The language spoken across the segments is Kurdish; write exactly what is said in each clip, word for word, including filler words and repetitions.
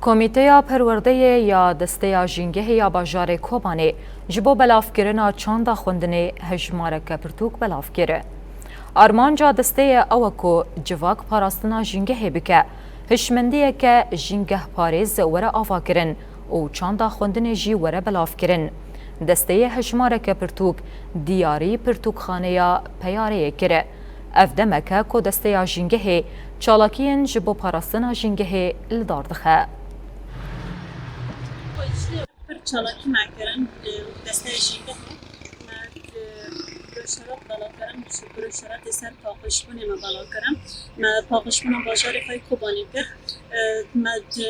Komîteya Perwerdeyê ya Desteya Jîngehê ya Bajarê Kobanê ji bo belavkirina çanda xwendinê hejmareke pirtûk belav kir. Armanca desteyê ew e ku civak parastina jîngehê bike, hişmendiyeke jîngehparêz were avakirin û çanda xwendinê jî were belavkirin. Desteyê hejmareke pirtûk diyarî pirtûkxaneya Peyareyê kir. Ev demek e ku desteya jîngehê çalakiyên ji bo parastina jîngehê li dar dixe. Pir çalakî me kirin, e, desteya jîngehê. Me, e, broşurat belav kirin, ji broşuratê ser paqijbûnê me belav kirin. Me paqijbûna bajarê xwe yê Kobanê kir. E, me di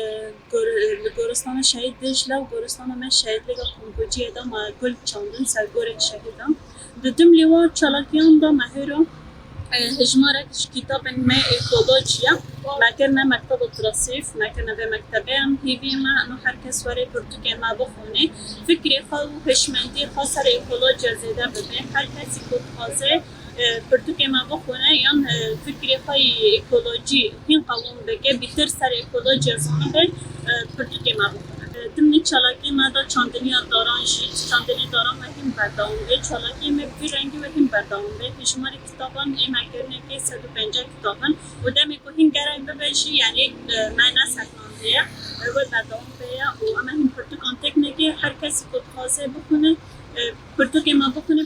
gor-, li goristana Şehîd Dicle û goristana me Şehîdlêka Komkujiyê de me gul çandin ser gorên şehîdan. Di Dimlî wa çalakiyan de me hêro, e, hejmarek ji kitabên me ekolojiya me kirine mekteba Trasîf, me kirine vê mektebê, em hêviyê me eno her kes were pirtûkê me bixwîne, fikrê xwe û hişmendiyê xwe ser ekolojiya zêde bibe. Her kesî ku dixwaze, e, pirtûkê me bixwîne yan, e, fikrê xwe yê ekolojî hîn qewim bike, bîtir ser ekolojiya zanibe, e, pirtûkê me bixwîne. E, dimnê çalakiyê me de çandiniya daran jî, çandinê daran me hîn berdewam be, çalakiyê me bi vî rengî ve hîn berdewam be. Hejmarê kitaban ê me kirinekê sed û pêncî kitab in û demê ku hîn gerek bibe jî, yanî, e, me nesekinandiye. E, wê berdewam beye û em ê hîn pirtûkan têk neke, her kesî ku dixwaze bixwîne, e, pirtûkê me bixwîne.